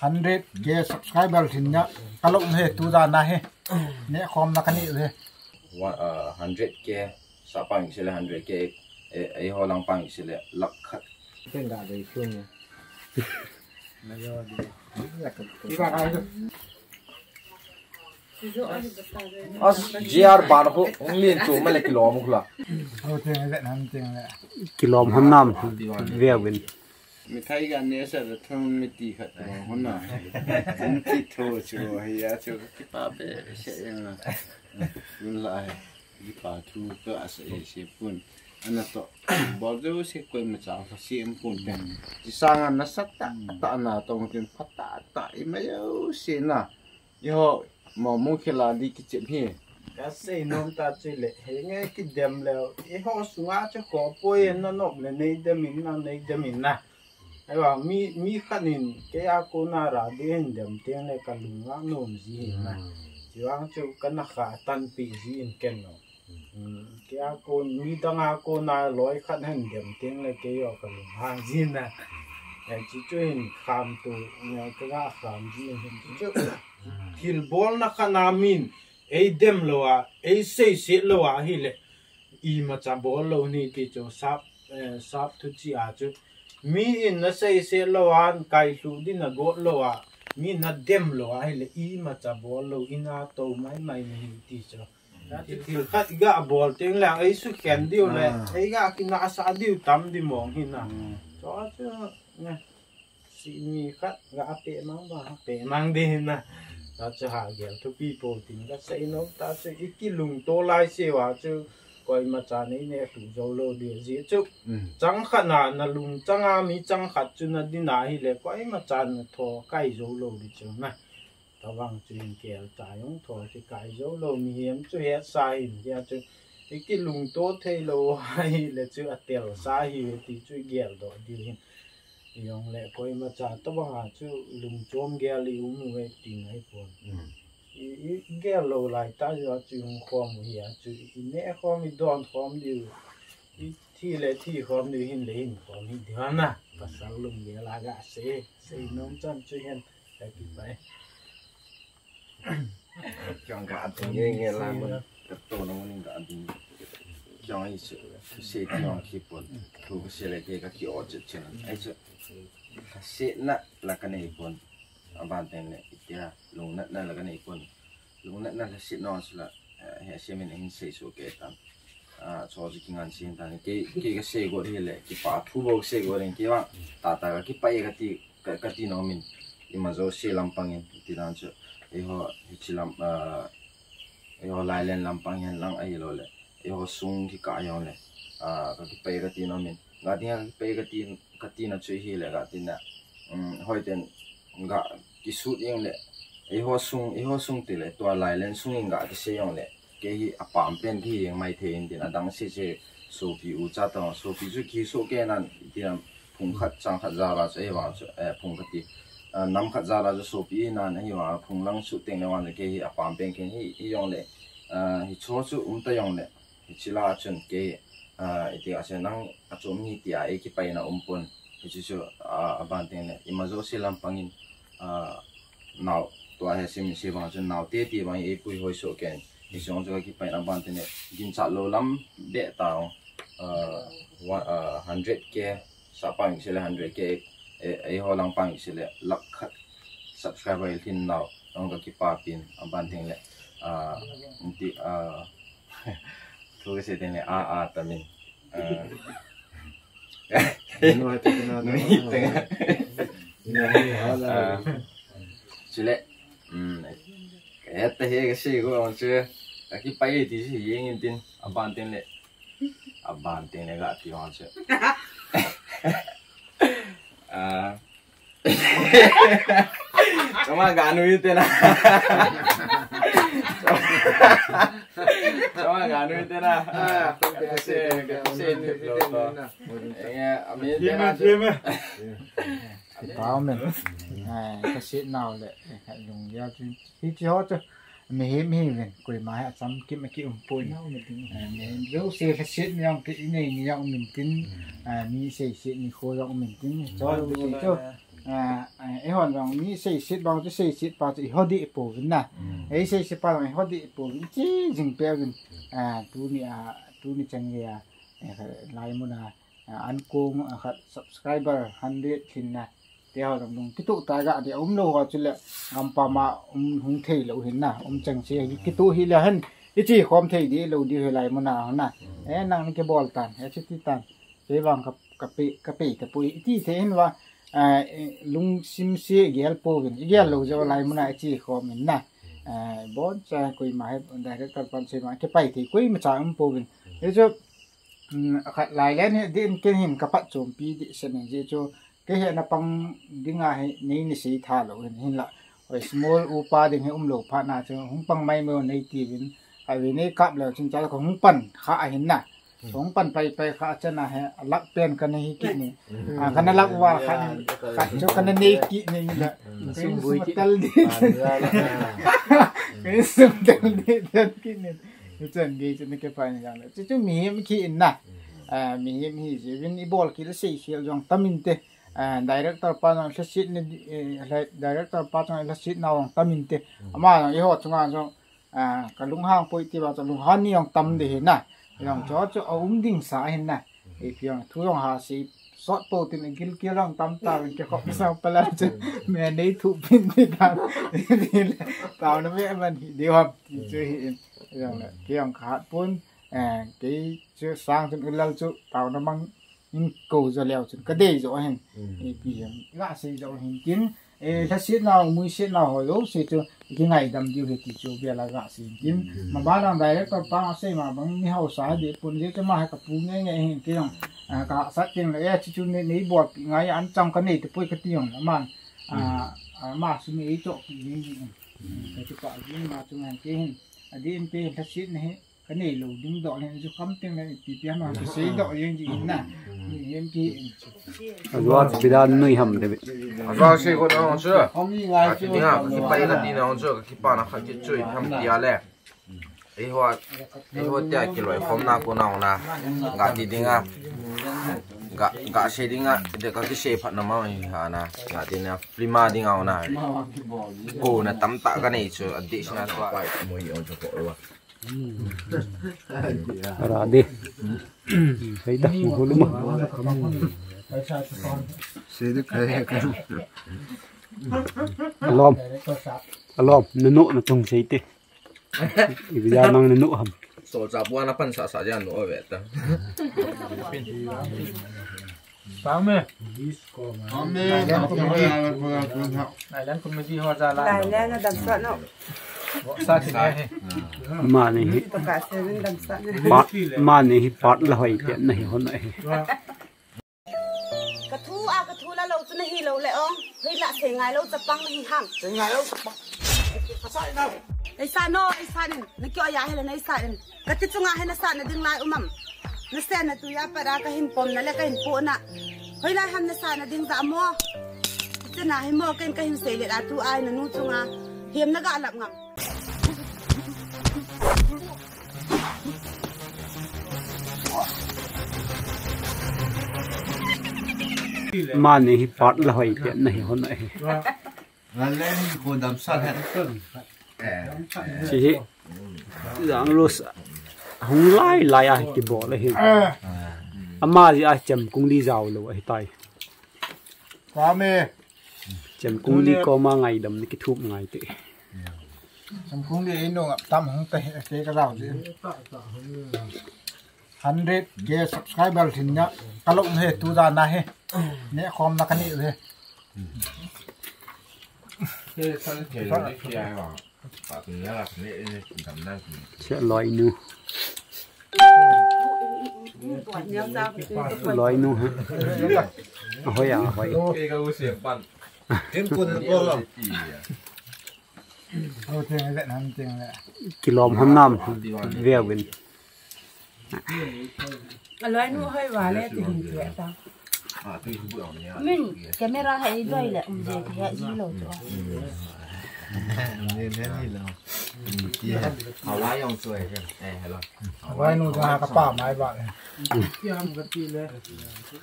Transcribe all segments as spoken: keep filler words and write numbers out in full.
Hundred K subscriber lhin na, ka lou he tu da na he. Ne khom na ka ni he. One, uh, hundred K sa pang se le hundred K, eh, eh, ho lang pang se le lakh khat. Ten da dei chung. As G R bar ho, ung lin chu ma le kilom khula. Kilom hon nam ve win. Mithai ga ne sa da thon mi ti khat lo hon na. Ti tho chu hi a chu ki pa be se yang na. Yun la he. Ki pa thu to a sa e se pun. Ana to. Bol jo se koi ma cha fa se em pun te. Ji sa nga na sa ta ta na tong tin pha ta ta i ma yo se na. Iho, mo mu khela di kichep hi. Ka sei nom ta chu le, he nge kidem leo. Iho sunga chu kho poi na nop le nei dem in na, nei dem in na. Aiwa, mi, mi khat in, kei a kona ra di hin dem teng le ka lung a nom ji hi na. Chiwang chu ka na kha tan pi ji in ken no. Kei a kon, mi dang a kona loi khat hin dem teng le kei o ka lung hang ji na. Eh, chu chu hin kham tu, eh, ka ga kham ji hin chu chu. Thil bol na khat na min, ei dem lo a, ei sei se lo a hi le. I ma cha bol lo ni ti chu sap, eh, sap thu chi a chu. Mi in na sei se lo a, kai hlu di na got lo a, mi na dem lo a hi le, i ma cha bol lo, i na to mai mai na hi ti chu. Thil khat i ga bol teng le, ei su khen diu le, ei ga kina sa diu tam di mong hi na. Cho chu, ne. Si mi khat ga pe mang ba, pe mang di hi na. Cho chu ha gel thupi po tin ka sei nom ta chu i kilung to lai se wa chu koi ma cha nei ne tu zo lo di ji chu. Chang khat na, na lung chang a mi chang khat chu na di na hi le koi ma cha na tho kai zo lo di chu na. Tawang chu hin kel cha jong tho kikai zo lo, mihem chu het sa hin dia chu. I kilungto thei lo ahi le chu a tel sa hi ti chu i gel doh diu hin. I jong le koima cha tawang a chu lungchom gel i um u e ti ngai pon. I, i, i gel lo lai ta jo chu i hung khom u hi a chu i ne khom i don khom diu. I thi le thi khom diu hin le hin khom hi diu na. Pasal lunggel a ga se, sei nom chan chu hen. Ka kipai. Kiong ka ating nge nge la mun. Ka to na mun ka ating. Kiong i se, se kiong ki pon. Thu ka se le ke ka ki o che che na. Ai che. Ka se na la ka nei pon. Aban teng le itia lungnatna la ka nei pon. Lungnatna la se no sula. Eh, he se min hin sei so ke tan. Ah, cho chu kingan sin tan. Ke, ke ka se go hi le. Ki pa thu bo se go ren ke wa. Ta ta ka ki pa e ka ti ka, ka ti nom in, ima jouse lampang in, ti dan chu, eiho, hiche lam, ah, eiho Lailen lampang hen lang ahilou le, eiho sung kikah jong le, ah, ka kipei ka ti nom in, ga ding a ka kipei ka ti, ka tina chu hile, ga tina, um, hoiten, ga kisut jeng le, eiho sung, eiho sung ti le, tua Lailen sung in ga kisei jong le, Kei hi apam pen kei hi jeng mai thei in tin adang sese sopi ucha tong, sopi chu kiso kei nan tin phung khat chang khat jal a chu, ahivang chu, eh, phung khat ti, ah, nam khat jal a chu sopi nan ahivang phung lang chu teng le vang le kei hi apam pen kei hi, hijongle, ah, hicho chu um ta jongle, hiche la chun kei, ah, iti a se nang achom ni tia ei kipaina um pon. Hichu chu, ah, aban teng le, ima jouse lampang in, ah, nao, tua hi sim, sim vang chun nao te ti vang ei puihoi soh ken. Hichu chu ka kipaina aban teng le, ginchat lou lam beh ta, ah, one, ah, hundred K, sa pang se le hundred K, eh, eiho lang pang se le, lakh khat subscriber i lhin nau, nang ka kipa pin, aban teng le, ah, ti, ah, thu ka sei teng le, ah, ah, tamin. Ah. Nui teng. Nui teng. Ah. Chule, um, eta he ka sei ko ang chu. Ka kipai ti si jeng in tin. Aban teng le. Aban teng le ga ti ang chu. Ah. Chama ga nui te na. Chama ga nui te na. Ah, se, se ni lo to. Eh, ami te na. Pau men. Ai, ka se nau le. Ai, lung ya chu. Hiche ho chu. Mihem hi ven, koima hi acham kim a ki um poi. Nau mi ding. Eh, mihem jouse lhaset mi jong ki inei ni jong um in tin, eh, mi seiset ni kho jong um in tin. Chol bu ti chu. Ah, ah, eihon jong mi seiset bang chu seiset pa chu iho deh pouvin na. Ei seiset pa jong iho deh pouvin, che jing peuvin. Ah, tuni a, tuni chan geiya, eh, lai mun a, ah, ankong, ah, khat subscriber hundred lhin na. Te ho jong lung kitoh tah a ga deh umlou ho chu le gampam a um hung thei lou hin na. Um chang se kitoh hile hen iche khom thei deh lou diu hi lai mun a ho na. Eh, nang na kibol tan, eh, chuti tan. Kei vang ka, ka pe, ka pe tapoi. Iti thei hin va, ah, eh, lungsim se igel pouvin. Igel lou jeh a lai mun a iche khom in na. Ah, boncha koima hi director pan sei ma kipai thei koima cha um pouvin. Hichu, um, khat lai len hi din ken hin ka phatchompi ding sen in jeh chu kei hi na pang ding a hi nei ni sei tha lou hin, hinla. Oi, small upa ding hi umlou phat na chu hung pang mai mo nei tiuvin. Ahi ve nei kap leu chun cha ka hung pan kha ahin na. Hung pan pai pai kha chan a hi, a lak pen kana hi kit ni. Ah, kana lak uva kha ni, kha chu kana nei kit ni la. Kei sum tel ding. Kei sum tel ding, tel kit ni. Chu chan gei chu na kipan jang le. Chu chu mihem khat in na. Ah, mihem hi jeh uvin ibol kit le sei khel jong tam inte. Ah, director pa jong lhaset ni, eh, lha-, director pa jong lhaset na jong tam inte. Ama jong eiho chunga jong Ah, ka lunghang poi ti ba chu lunghang ni jong tam ding hi na. Jong chu chu a um ding sa hin na. Ipi jong thu jong ha sei sot po tin gilkel jong tam ta vin kikhop sa pala chu. Me nei thu pin ti ta. Taona me man hi deu ham ti chu hi in. Jong le kei jong ka hat pon, eh, kei chu sang chun u lal chu taona mang in kou jo leu chun ka dei jo hin. Ipi jong ga sei jo hin tin. Eh, lhaset nau, muiset nau ho jouse chu kingaidam diu hi ti chu bel a ga sei tin. Ma ban a director pa asei ma bang ni hausa deh pon jeh chu ma hi ka pu nge nge hin ti jong. Ah, ka sat teng le, eh, chu chu nei, nei bolpi ngai an chang ka nei tapoi ka ti jong. Aman, ah, ah, ma chu nei chohpi jing jing. Ka chu pa jing ma chu ngan ti hin. Adin te lhaset na hi. Ka nei lou ding doh le, chu kam teng le, ipi ipi ham, ka sei doh jeng jing in na. Ni em ki. Ajua chu pi dan nui ham de. Ajua sei ko na chu. Hong ni ngai chu. Ati dinga, ka kipai ka ti na chu, ka kipa na khat kit chu ipi ham tia le. Eiho, eiho tia kiloi khom na ko na na. Ga ti dinga. Ga, ga sei dinga, de ka kisei phat na ma hi ha na. Ga ti na, prima dinga na. Ko na tam ta ka nei chu, adi sina chu. Mo hi on chu ko wa. Ra de. Sei da, mo lu ma. Sei da kai kai. Alom. Alom, nanu na tung sei te. Ibi ja nang nanu ham. So cha bua na pan sa sa ja no ve ta. Sang me. Amen. Thailand comedy ho ja la. Thailand na dam sa no. Sa ti ne. Ma ni hi. To ka se dam sa ne. Part, ma ni hi part la hoi te na hi hon na hi. Ka thu a, ka thu la lou chu na hi lou le ong. Hoi la sei ngai lou chapang na hi ham. Sei ngai lou chapang. Ka sa na. Ei sa no, ei sa nin. Na kio ya hi le na ei sa nin. Ka ti chunga hi na sa na ding lai um am. Na sen na tu ya pa da ka hin pom na le ka hin po na. Hoi lai ham na sa na ding za mo. Ti na hi mo ken ka hin sei le da tu ai na nu chunga. Hiam na ga lap ngam. Ma ni hi part la hoi te na hi hon na hi. Ngan le ni ko dam sa he. Chi hi. Jang Rose. Hung lai lai a kibol a hi. Ama ji a chem kung li jao lou a hi tai. Ka me. Chem kung li ko ma ngaidam ni kithup ngai te. Chem kung li ino ngap tam hung te ke ka jao ji. Hundred K subscriber thin nya ka lou he tu da na he. Ne khom na ka ni he. Se loi nu. Loi nu ha. Hoi a hoi. Kilom ham nam. Ve win. A loi nu hoi va le ti hin ti ta. Min camera hai doi le um je ti ha ji lo to. Hawaii jong chu e, eh, hello. Hawaii nu jong ka pa mai ba.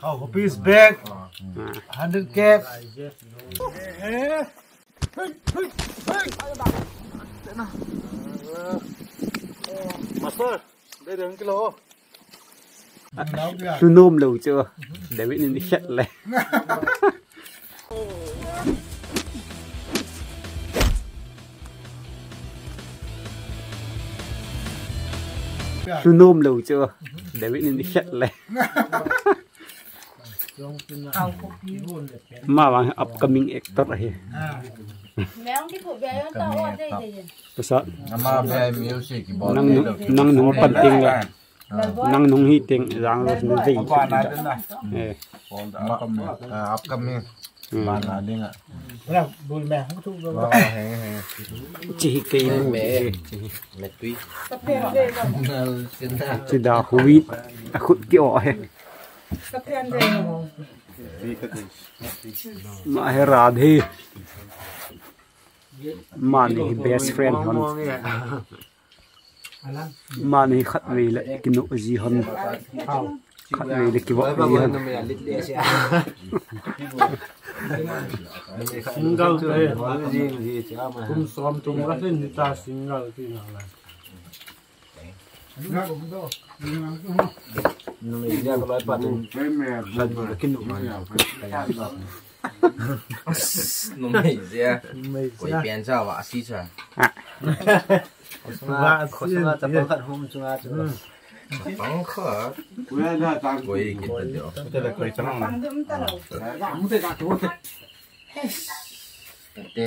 How copies bag? Hundred cap. Master, dei dei kilo. Lhunom lou chu. David in i khet le. Lhunom lou chu. David in i khet le. Ama vang upcoming actor ahi. Meng ki ku bia yon ta o de de. Pasal Ama be music ki bol nang le nung, lo. Nang nung pan ting le. Nang nung hi ting jang lo nu vei. Apa na den na. Eh. Bol da Ma-, upcoming. Ah, upcoming. Hmm. Ba na ding a. Wala, bul me, hung tu lo. Wa, wa, he, he. Chi hi kei mu. Me. Chi hi. Me tui. Nal sina. Chi da hui. A khut ki o he. Ma he Radhe. Mani hi best friend hon. Mani hi khatvei le kinu ji hon. Khatvei le kivo ji hon. Single te. Kum som tum ka sin ni ta single ti na la. Numei jia ka loi pa tin. Sa di ka kinu ma. Numei jia. Numei jia. Koi pian cha wa si cha. Khosung a, khosung a chapang khat hum chunga chu. Chapang khat. Koi kita deu. Koi chapang. Te.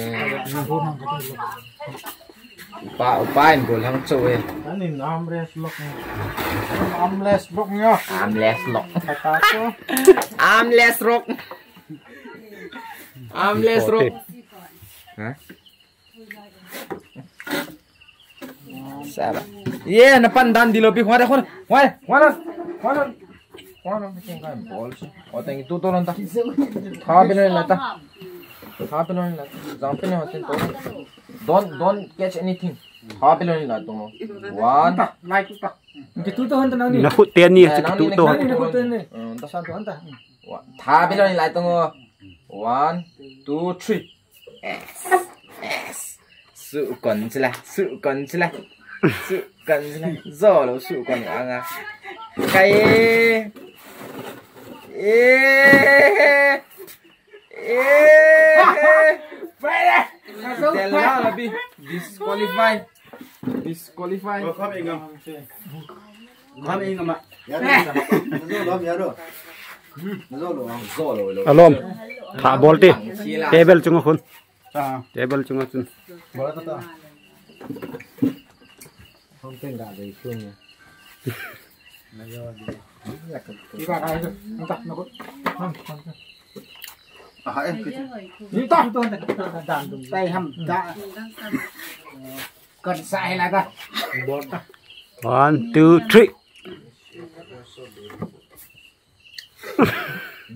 Pa, pa in gol hang chou e. Anin armrest lock ni. Armrest lock ni. Armrest lock. Kata chu. Armrest lock. Armrest lock. Ha? Sara. Ye, na pan dan dilo pi. Wala, wala, wala, wala. One of the thing I'm balls. Oh, thank you. Two, two, one, ta. Tha pe no la ta. Tha pe no la. Jang pe no tin to. Don't, don't catch anything. Tha pe no la to. One. Like ta. Kitu to hon ta nang ni. Na khut te ni, eh, kitu to. Nang ni, nang ni, nang ni. Hmm, ta san to hon ta. Wa-, tha pe no la to. One, two, three. Yes. Yes. Su kon chila, su kon chila. Su kon chila. Zo lo su kon anga. Kai. Eh. Eh. Del la la bi. Disqualify. Disqualify. Alom. Tha bol te. Table chunga khun. Table chunga chun. One, two, three.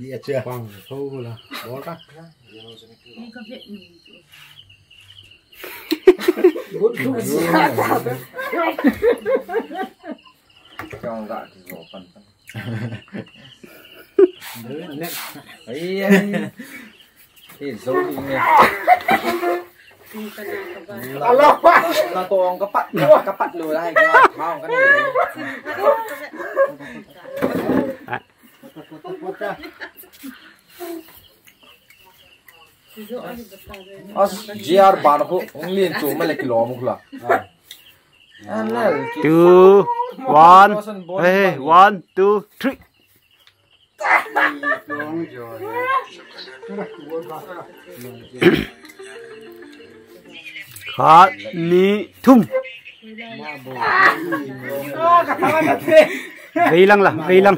Dia cha. Pang, thou la. Bol ta. Chong ga ki zo pan pan. Ai, ai. Eh, zo ni ne. Alo. Na to ong kapat, kapat lo lai ka. Mau ka ni. As G R ban ko ong lin chu ma le kilo mu la. Two, one. Hey, one, two, three. Khat, ni, thum. Vei lang la, vei lang.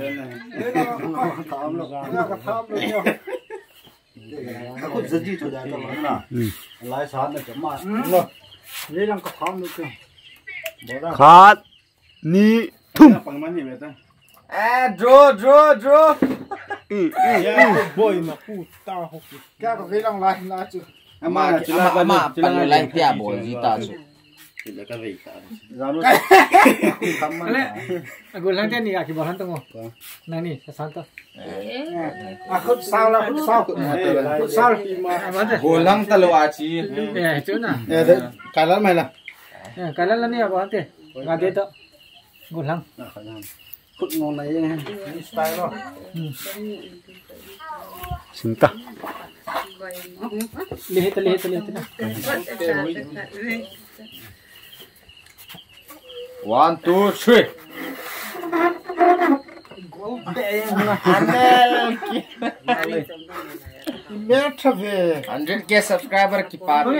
Ka khut jadi to da to na. Hmm. Lai sa na ka ma. Lo. Vei lang ka tham lo ke. Khat, ni, thum. Eh, draw, draw, draw. Hmm, hmm, hmm. Boy ma ku ta ho. Kya ko vei lang lai na chu. Ama, ama, ama, pan lai tia bol ji ta chu. Kile ka vei ka. Jam lo. Ale, agol lang te ni aki bol han to mo. Nang ni, sa san to. A khut sao la, khut sao. Khut sao. Golang talo achi. Eh, chu na. Eh, de, kailal mai la. Eh, kailal la ni abo ante. Ga de to. Golang. Khut ngong na yeng. Style lo. Sinta. Lihit, lihit, lihit na. One, two, three. Hundred K subscriber kipa na.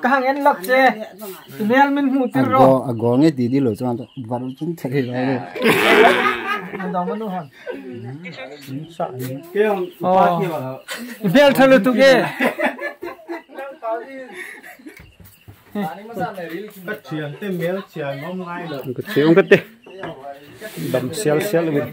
Kahang en lok che. Tumel min mu tiro. Ago, ago nge ti di lo chang to. Baru chun thari lo. Ando manu han. Sa ni. Ke hong. Oh. Bel thalo tu ke. Ka thiam te mel thiam ngom ngai lo. Ka thiam ka te. Dam sial sial win.